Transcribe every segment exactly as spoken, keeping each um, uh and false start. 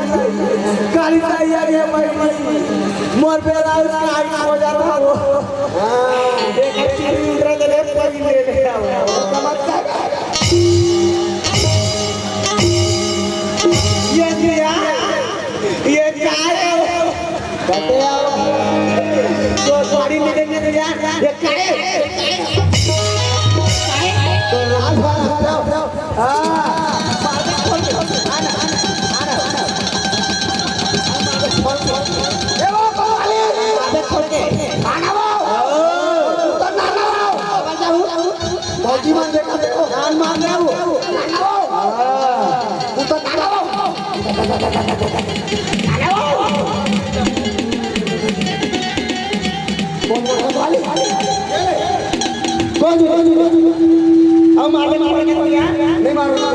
गाड़ी तैयार हे भाई, भाई। मोर बेरा उस गाड़ी खोजा रहा वो। हाँ, देखा चिरंद्र दे ले, पहिले ले आओ। ये दिया, ये काय हे? बते आओ। तो गाड़ी में देंगे तो यार, ये काय हे? तो राज, राज, राज, राज। हाँ। ए वो, वो वाले। अबे खोल के। खाना वो। हाँ। तू तो नाना वो। भौजी मन देखा देखो। जान मार रहा हूँ। नाना वो। हाँ। तू तो नाना वो। नाना वो। कौन, कौन, कौन वाली? कौन, कौन, कौन? हम मार दे, मार दे, मार दे। नहीं मार रहा।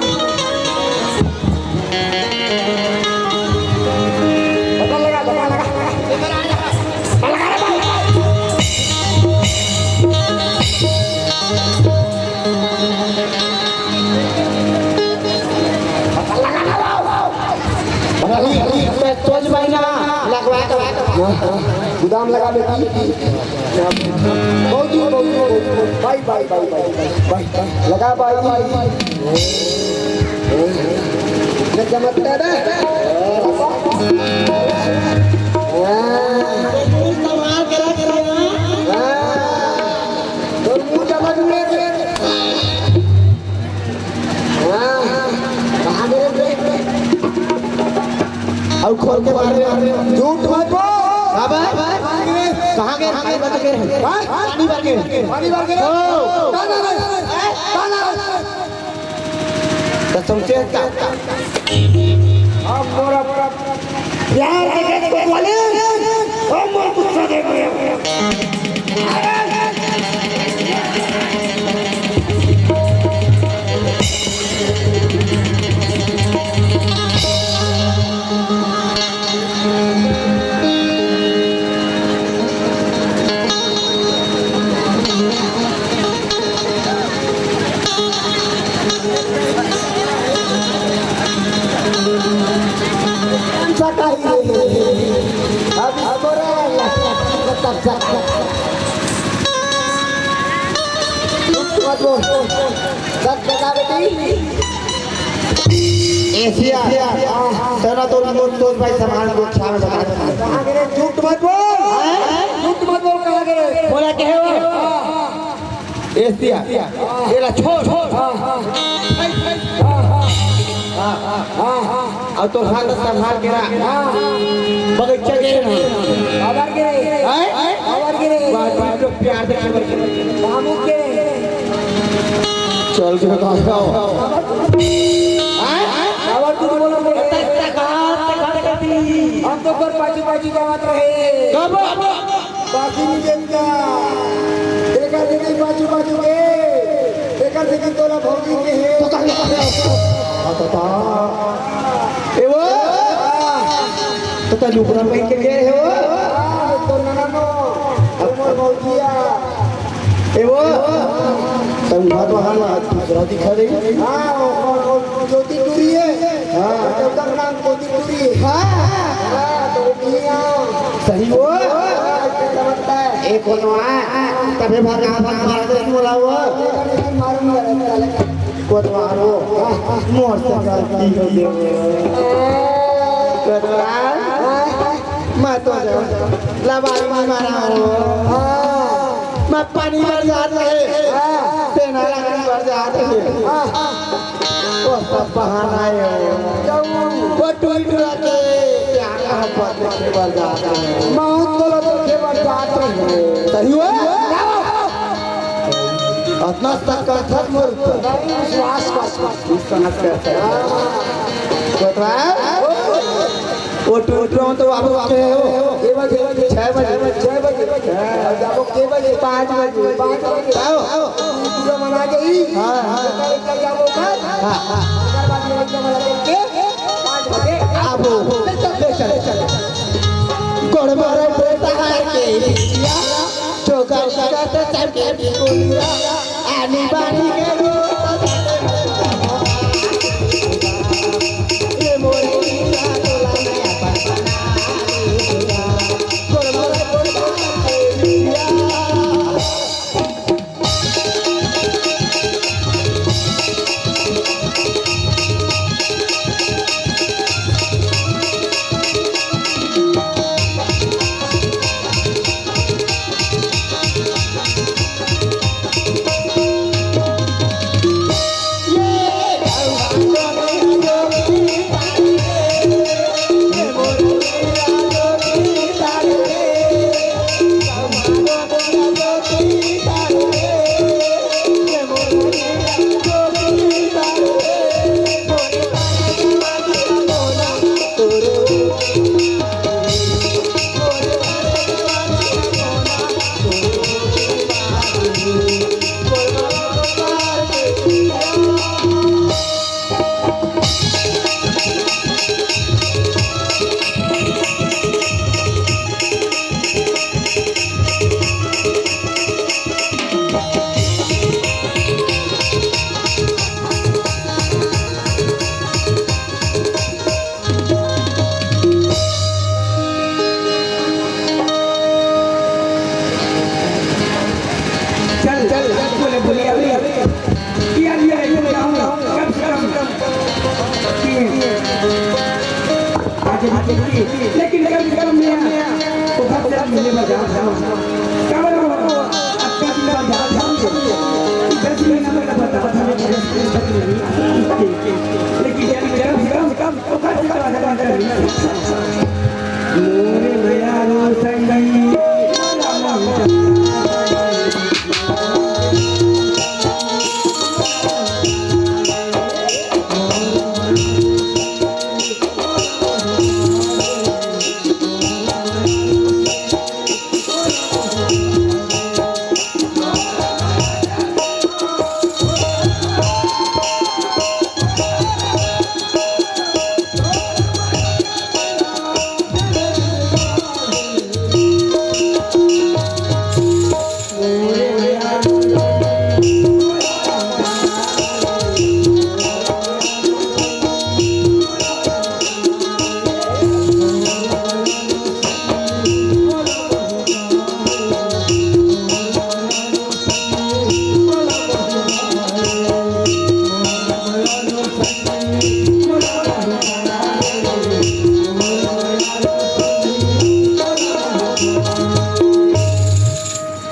पता लगा, पता लगा। पता लगा, पता लगा। पता लगा, पता लगा। अरे, अरे, अरे, सोच भाई ना, लगवा दो। गुदाम लगा बेटी। बहुत दूर, बहुत दूर, बहुत दूर। भाई, भाई, भाई, भाई, भाई, भाई। लगा भाई। मैं समझता ना। हाँ। हाँ। तो मुंह जमा दूंगा। हाँ, हाँ। कहाँ गए रे? अउ खोल के मार रहे हो। झूठ मत बोल। हाँ भाई। कहाँ गए? पानी भर के गए हैं। हाँ? पानी भर के। पानी भर के। ओ। कहाँ गए? कहाँ गए? कसम से। अब मोर, अब मोर प्यार देखे कोतवाली, अब मोर गुस्सा देख रहे हो। एशिया, तेरा तो मोर, तोर भाई सामान को छान लगा। कहाँ गए? झूठ मत बोल। हाँ? झूठ मत बोल, कहाँ गए? बोला क्या है वो? हाँ, हाँ। एशिया, एला छोड़। हाँ, हाँ। हाँ, हाँ। हाँ, हाँ। अब तो हाथ संभाल के रख। हाँ। बगीचा के ना। बाबर के रे। हैं? बाबर के रे। बाबर के प्यार से खबर। बाबू के रे। चल के कहाँ जाओ? हैं? बाबर तू बोला बोले। तक, तक, हाथ, तक, तक, तक। हम तो पर पाछू पाछू जावत रहे। कब? बाकी नहीं देता। देखा देखी बाजू बाजू के। देखा देखी तोला भौजी के है। तो कहीं आ गया। हाँ, तो ता। ए वो। हाँ। तो ता लुगड़ा पहन के गए है वो। हाँ, तो नाना नो। अब मोर भौजिया। ए वो। तो उठा तो हाल आज दूसरा दिखा दे। हाँ, वो, वो, वो ज्योति टूरी है। हाँ। तो उधर नाम ज्योति टूरी है। हाँ। हाँ, तो वो नहीं आओ। सही वो। हाँ, ऐसे समझता है। ए कोनवा, तबे भगा भगा मार दे बोला वो। मारूंगा रे, साले। कोनवा रो, मोर से गलती हो गई। कोनवा, मैं तो जाऊं। लबारी मारा हो। मैं पानी भर जात रहे। तेना लकड़ी भर जात रहे। वो सब बहाना है। वो टूट टूट के प्यार का हम बात देखे बर जात रहे। मौत को लो देखे बर जात रहे। सही हुआ? अतना शक करथस मोर ऊपर। विश्वास कर। विश्वास कर। कोतवाल, वो टूट रहा हूँ तो आप लोग के हो। के बजे? छह बजे। छह बजे। हाँ। अब जाबो के बजे? पाँच बजे। पाँच बजे। आओ। पूरा मना गई। हाँ, हाँ। कल, कल जाबो घर। हाँ, हाँ। ओकर बाद ये बच्चा वाला देख के पाँच बजे। आबो। ले चल, ले चल, ले चल। गोड़ मारो बेटा है के बिटिया, चोकर करत सबके बिगुलिया, आनी बानी के रो। ये मोरी ना तोला। आज भी चलिए, लेकिन कम से कम मैं वो घर से मिले बजा था। काबर हो? अच्छा जी, बजा था। दस मिनट में बता था, मैं दस मिनट तक नहीं। लेकिन जब कम से कम, कम, तो घर से बजा था। मोरे भैया रो संगी।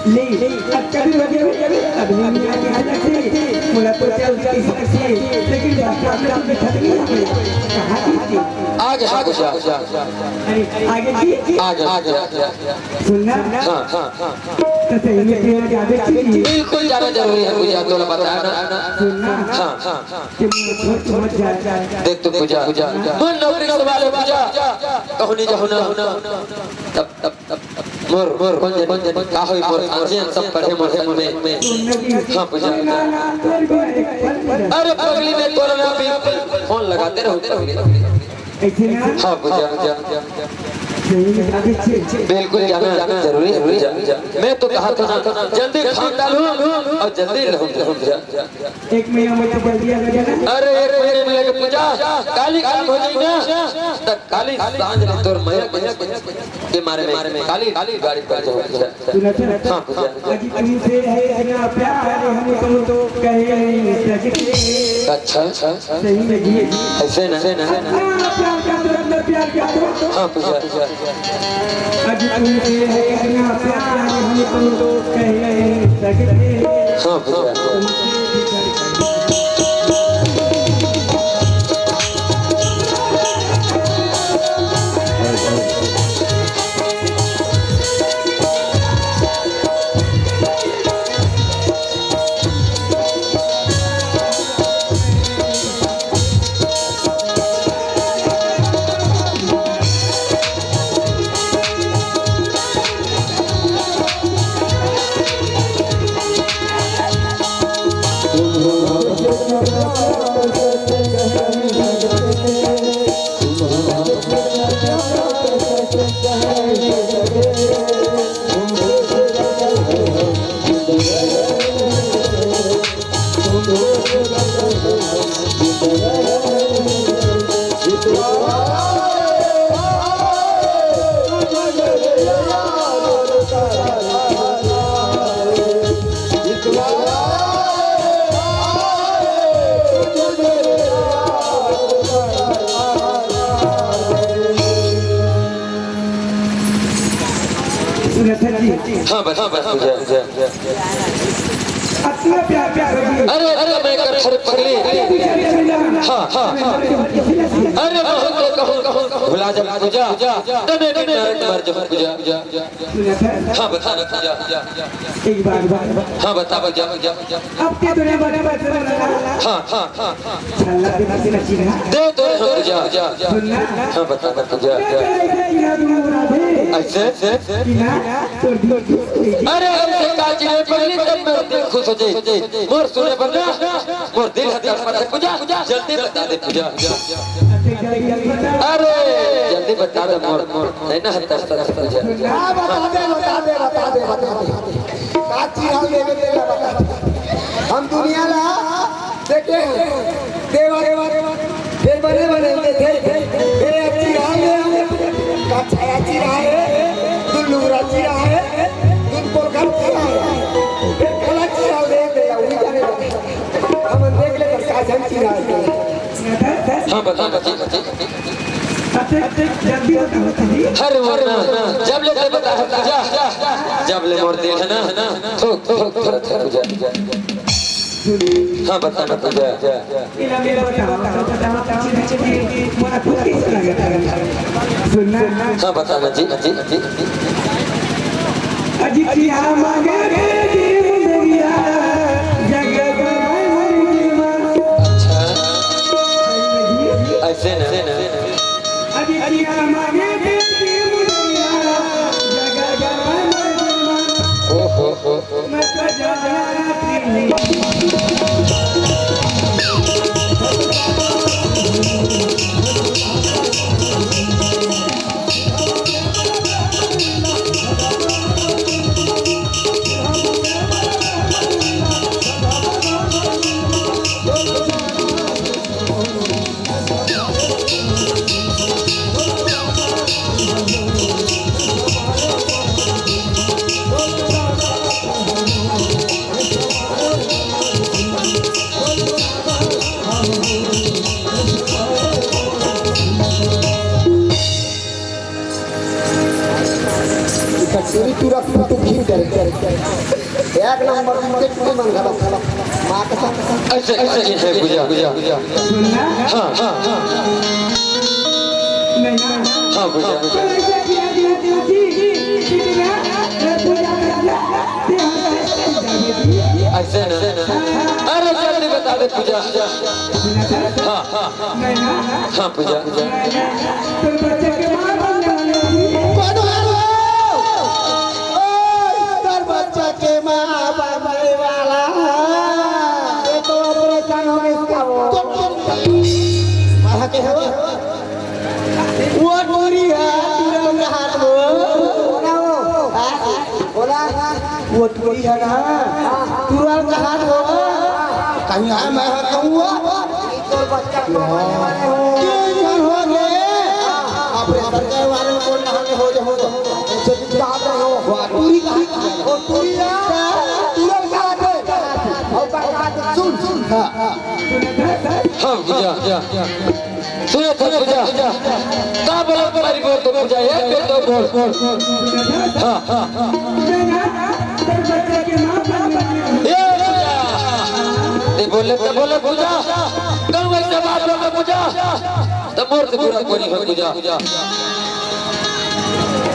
ले, अब कभी हो गया, अभी हम यहाँ के हालत से, बोला तो क्या उसकी शक्ति है, लेकिन बात में हम बैठा नहीं है, कहाँ की थी? आगे, आगे, आगे। अरे, आगे की? आगे, आगे, आगे। सुनना? हाँ, हाँ, हाँ। तो सही में तेरा क्या बेटी थी? बिल्कुल जाना जरूरी है, पूजा, तोला बताया ना। सुनना? हाँ, हाँ, हाँ। कि मैं छोड़, छोड़ जा, जा, जा। देख तू पूजा, पूजा, पूजा। मन नौकरी से वाले पूजा, कहूँ नहीं जाऊँ ना। तब, तब, तब, तब, मोर, मोर, कौन जन, कौन जन, का होई मोर, मोर, सब पढ़े मोर संग में। हाँ, पूजा, पूजा। अरे, पगली ने तोरा ना भी फोन लगाते रहो, लगाते रहो। हाँ, पूजा, पूजा। बिल्कुल जाना जरूरी है, पूजा। मैं तो कहा था ना, जल्दी खान डालूं और जल्दी रहूं, पूजा। एक महीना में तो जल्दी आ जाना। अरे, एक महीने में लेके पूजा, काली काम हो जाई ना, त काली सांझ ले तोर मैया के मारे में काली गाड़ी पर जाऊं, पूजा। सुना था? हाँ, पूजा। अजी तुमसे है इतना प्यार, हम तुम तो कह नहीं सकते। अच्छा, अच्छा। सही में जी। ऐसे ना, ऐसे ना। इतना प्यार का तो, इतना प्यार का तो। हाँ, पूजा, पूजा। अजी तुमसे है इतना प्यार, हम तुम तो कह नहीं सकते। हाँ, पूजा। तुमसे भी सुनत है जी। हाँ, बस, हाँ, बस, बुझा, बुझा। इतना प्यार, प्यार हो गया। अरे, अरे, मैं कर, अरे, पगली। हाँ, हाँ, हाँ। अरे, मैं तो कहूँ, कहूँ, भुला जा, पूजा। तने भी मर, मर जा, पूजा। सुनत है? हाँ, बता, बता, जा, जा। एक बार, बार। हाँ, बता, बता, जा, जा। अब के दुनिया बने बस। हाँ, हाँ, हाँ। छल्ला के बस में चिन्हा। दे तो हम जा, जा, जा। सुनना। हाँ, बता, बता, जा, जा। ऐसे? चिन्हा, तो दिल खुश हो जाए। अरे, ऐसे का चिन्हा पगली, तब मेरा दिल खुश हो जाए। मोर सुने पर ना, मोर दिल है तड़पत है, पूजा, जल्दी बता दे, पूजा। अरे, जल्दी बता दे, मोर, मोर, नहीं ना, तड़पत है, पूजा। हाँ, बता दे, बता दे, बता दे, बता दे। का चिन्हा लेवे तेला बता दे। हम दुनिया ला देखे हैं। देवा, देवा, देवा। फिर बने, बने, बने, थे, थे। फिर अच्छी राह में हम का छाया अच्छी राह है। दुल्लू राची राह है। दुन पोलखा अच्छी राह है। फिर कला अच्छी राह ले, ले, उड़ी जाने लगे। हम देख ले, पर का झंची राह है। हाँ, बता, बता, बता। अरे वो ना, जब ले, ले बता, जा, जब ले मोर दिल है ना, थोक, थोक, थोक, थोक, जा। हाँ, बता ना, पूजा। सुनना। हाँ, बता ना जी, जी, जी। अजी किया मांगे रे जी मुंदरिया, जगह बनाए हमारी जीवन। अच्छा। ऐसे ना। अजी किया मांगे रे जी मुंदरिया, जगह बनाए हमारी जीवन। ओहो। कटोरी टूरा फोटो खींच दे रे। एक नंबर के टूरी मन घलो। माँ कसम। ऐसे, ऐसे, ऐसे, बुझा, बुझा। सुनना। हाँ, हाँ, हाँ। नहीं। हाँ, बुझा, बुझा। ऐसे ना। अरे, जल्दी बता दे, पूजा। हाँ, हाँ। हाँ, पूजा। कौन हो? ओए, तोर बच्चा के माँ बनने वाला। ये तो ऑपरेशन हो गया इसका। मारा के है वो? वो टूरी है, टूरा का हाथ वो। बोला वो। हाँ? बोला। वो टूरी है ना, टूरा का हाथ वो। कहीं आए मैं हाँ कहूँ वो। तोर बच्चा को मारने वाले हो। क्यों इधर हो गए? ऑपरेशन के बारे में बोल रहा है, हो जा, हो जा। अच्छा, तुम कहाँ पे हो? वो टूरी का हाथ। वो टूरी है। टूरा का हाथ है। और का हाथ है। सुन, सुन। हाँ। हाँ, पूजा। सुने थे पूजा, का बोला तुम्हारी बोल तो पूजा, एक बेर तो बोल। हाँ, हाँ। ये पूजा। ते बोले, ते बोले पूजा। कहूँ ऐसे बात बोल तो पूजा। तो मोर से बुरा कोई नहीं हो पूजा।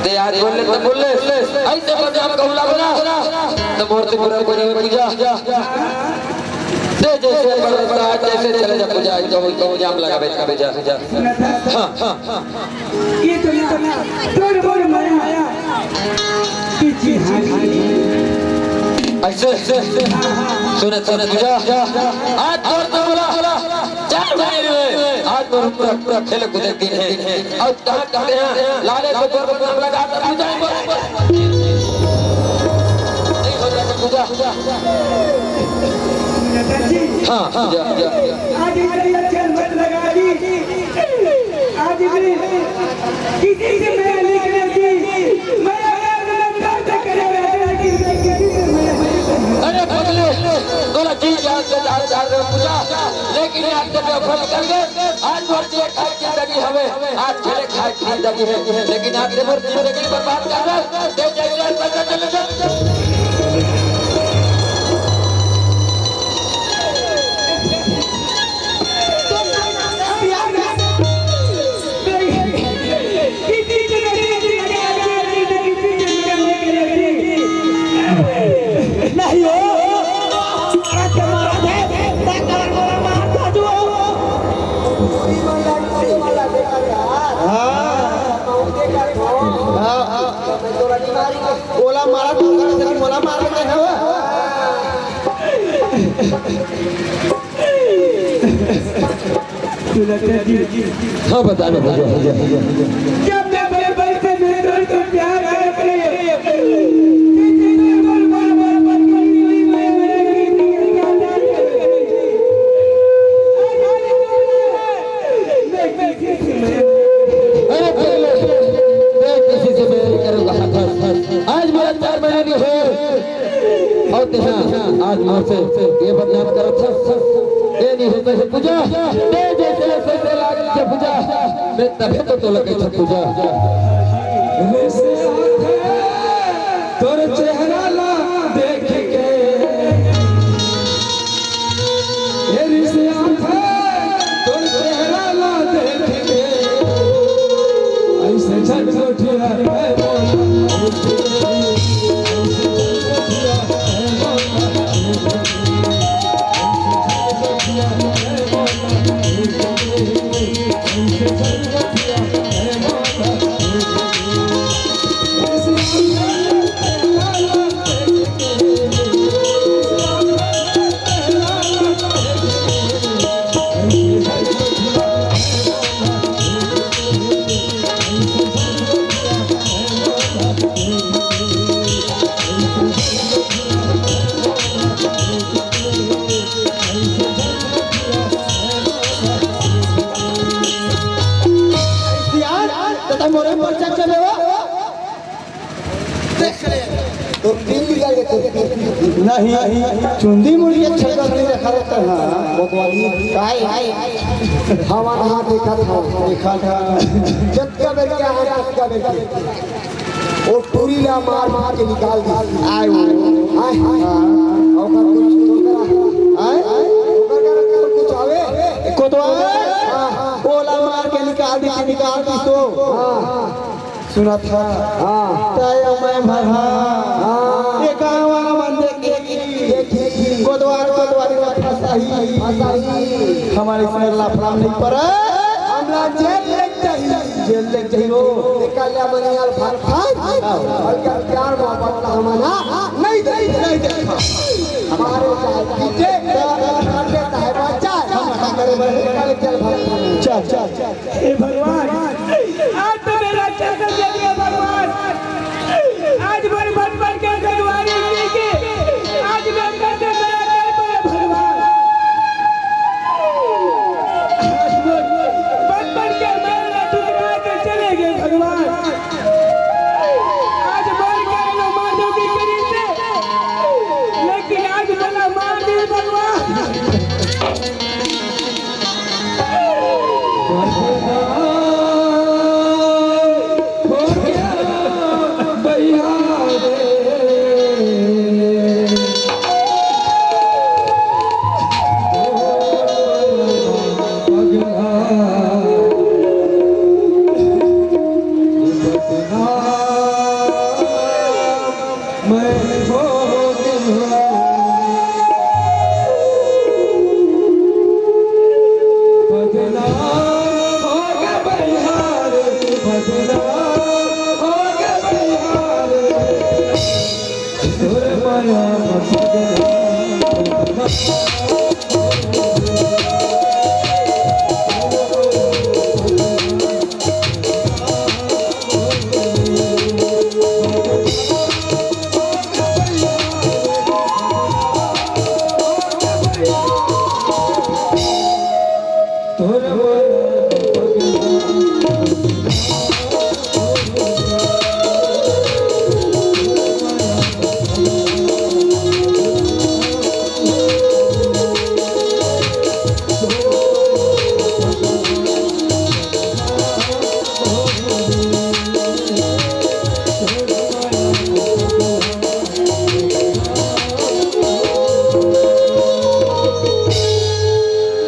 ते आज बोले, ते बोले। ऐसे बदनाम कहूँ लागो ना। तो मोर से बुरा कोई नहीं हो पूजा। ते जैसे बड़ा, बड़ा, जैसे चले जा पूजा, कहूँ, कहूँ जाम लगा बेच का बेचा। हाँ, हाँ, हाँ। ये तो ना, तोर मोर माया। पीछे हट। ऐसे, ऐसे, ऐसे। सुने, सुने, पूजा। आज तोर तो बोला, चार बजे हुए। आज तोर पूरा, पूरा खेल कूदे दिन है। और कहा कहते हैं, लाले को तोर को नाम लगा, तो पूजा ही बोल। नहीं हो रहा तो पूजा। हाँ, पूजा, पूजा। आज हमारी लक्षण मत लगा दी। आज भी किसी से मैं नहीं करती। मैं अगर मैं दर्द करे रहते, लेकिन मैं किसी से मैं नहीं करती। अरे पगले, तोला जी जान से जान, जान रहे पूजा, लेकिन आज तो बेवफा निकल गए। आज मोर जिए खाए की जिंदगी हवे, आज खेले खाए की जिंदगी है, लेकिन आज तो मोर जिंदगी बर्बाद कर रहा। दे जय जय, चले जा। नहीं हो, मारा के मारा दे, मैं कौन बोला मार था जो। हाँ। हाँ, हाँ। ओला मारा तो ओला मारा तो है वो। सुनते जी। हाँ, बता दो, बता दो। जब मैं बड़े बड़े से मेरे दोस्त को प्यार करते हैं, अरे पहले मैं किसी से प्यार करूँगा। आज मेरा चार महीने नहीं हुए। अउ तेहा आज मोर से ये बदनाम करत हस। ये नहीं होता है पूजा। ते जैसे पूजा, मैं तभे तो तोला कहिथंव पूजा। रे से आथे तोर चेहरा ला देख के, ए रे से आथे तोर चेहरा ला देख के, अइसे झट गोठिया है मोला। यार, तो तम मोरे पर चर्चा में हो? देख ले, तो पीन निकाल के तो नहीं, चुंदी मुड़ी के छक्का नहीं रखा रहता ना, कोतवाली। काय? हवा नहा देखा था। देखा था। जतका बेर के आए, ततका बेर के। वो टूरी ला मार मार के निकाल दी। आय वो। आय, हाँ। ओकर कुछ, ओकर, आय? ओकर, ओकर कुछ आवे? कोतवाल? हाँ, हाँ। ओला मार के निकाल दी, निकाल दी तो। हाँ, हाँ। सुनत हस? हाँ। तय मैं भर हाँ। हाँ। ये गाँव वाला मन देखी। देखी। कोतवाल, कोतवाली ला फंसाही। फंसाही। हमर इसमें लफड़ा नहीं पड़ा। हमला जेल लेग जाही। जेल लेग जाही वो। निकाल ले मनियाल भाग भाग। हाँ। और क्या प्यार मोहब्बत ला हमन नहीं दे। नहीं दे। मारे चाहे पीटे, काटे चाहे बचाए। हम हटा करे बने। निकाल ले चल भाग भाग। चल, चल, चल। हे भगवान, आज तो मेरा चक्कर दे दिया भगवान। आज भर भर भर के सवारी की के, आज मैं कैसे मेरा कर पाया भगवान। आज भर भर भर के मेरा ठुकरा के चले गए भगवान। आज बोल के लो मार दोगे करीब से, लेकिन आज बोला मार दे भगवान।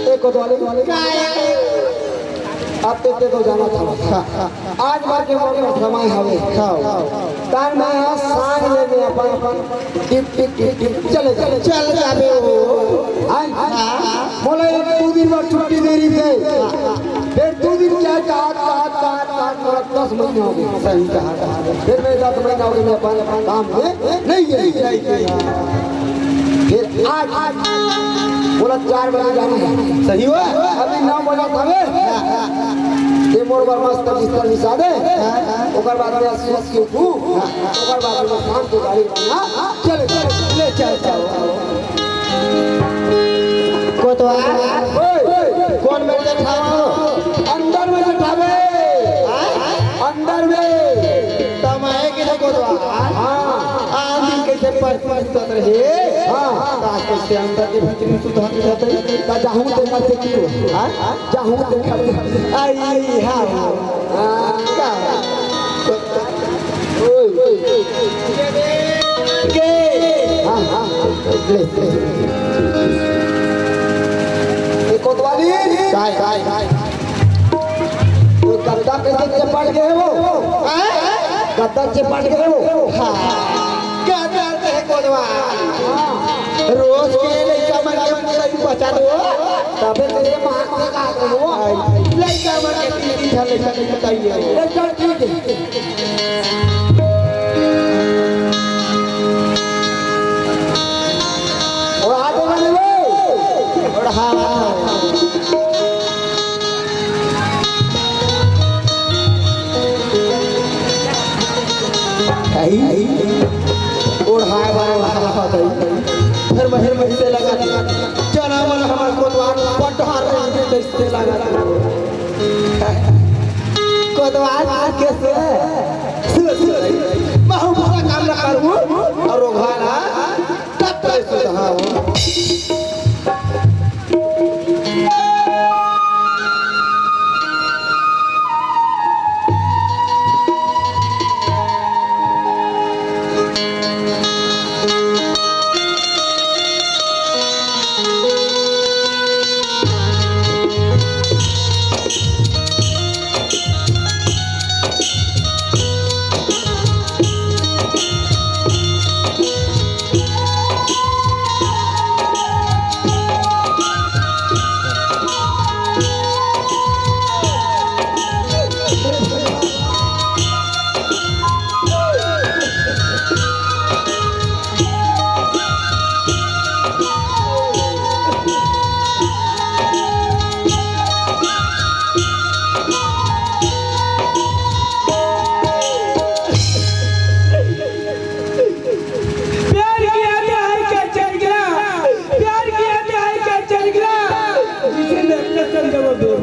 ए कोतवाली, अब ते, ते तो जाना था। आज भर के मोर समय हवे। तान मैं आज सांग ले में अपन टिप, टिप, टिप, टिप चले जाबे। चल जाबे हो। आय? हाँ। मोला एक दू दिन बाद छुट्टी दे रही थे। फिर दू दिन क्या, चार, चार, चार, चार, मोला दस महीना हो गया। सही कहा, कहा। फिर मैं दस महीना हो गया, मैं अपन काम में नहीं गई। नहीं गई। फिर आज, आज बोला चार बजे जाना है। सही हुआ? अभी नौ बजा था बे। ये मोर बर मस्त बिस्तर बिछा दे। ओकर बाद में सूत के उठू। ओकर बाद में शाम के गाड़ी बना। चले, चले, ले चल, चल। कोतवाल, ओए, कोन में बैठावा हो? अंदर में बैठावे। हाँ? अंदर में। त मैं किसे कोतवाल? हाँ। आ दिन कैसे पर सुतत रहे। हाँ। का कइसे अंदर के भीतरी सुधार जाते? का जाहूं ते मत कियो। हाँ? जाहूं ते मत। आई, हाँ। हाँ, का? ओए, ओए। के? हाँ, हाँ। ले, ले। ए कोतवाली। काय, काय, काय? वो गद्दा पे से चपट गए वो। हाँ? गद्दा चपट गए वो। हाँ। गद्दा से कोतवाल। रोज के लइका मन के मुंह बचा दो। तबे तेरे माँ के का करो? लइका मन के तीन, तीन ठन लइका के बताइए। ए, चल, ठीक है। और आगे वाले वो। और हाँ। आई, ओढ़ाए वाला रहा था। फिर महीन महीन से लगा, चना मन हमार कोतवाल पटहार रहे थे, तैसे लगा। कोतवाल आ कैसे? सुन, सुन, मैं हूँ, पूरा काम ना करूँ, और वो घाला, तब तो सुधारो। प्यार किया तो है क्या चल गया? प्यार किया तो है क्या चल गया? जिसे मैं अपना सर जवाब दूँ।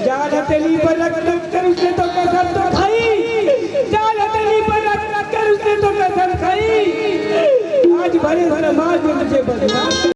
जान हथेली पर रख रख कर उसने तो कसम तो खाई। जान हथेली पर रख रख कर उसने तो कसम खाई। आज भले समाज में मुझे बदनाम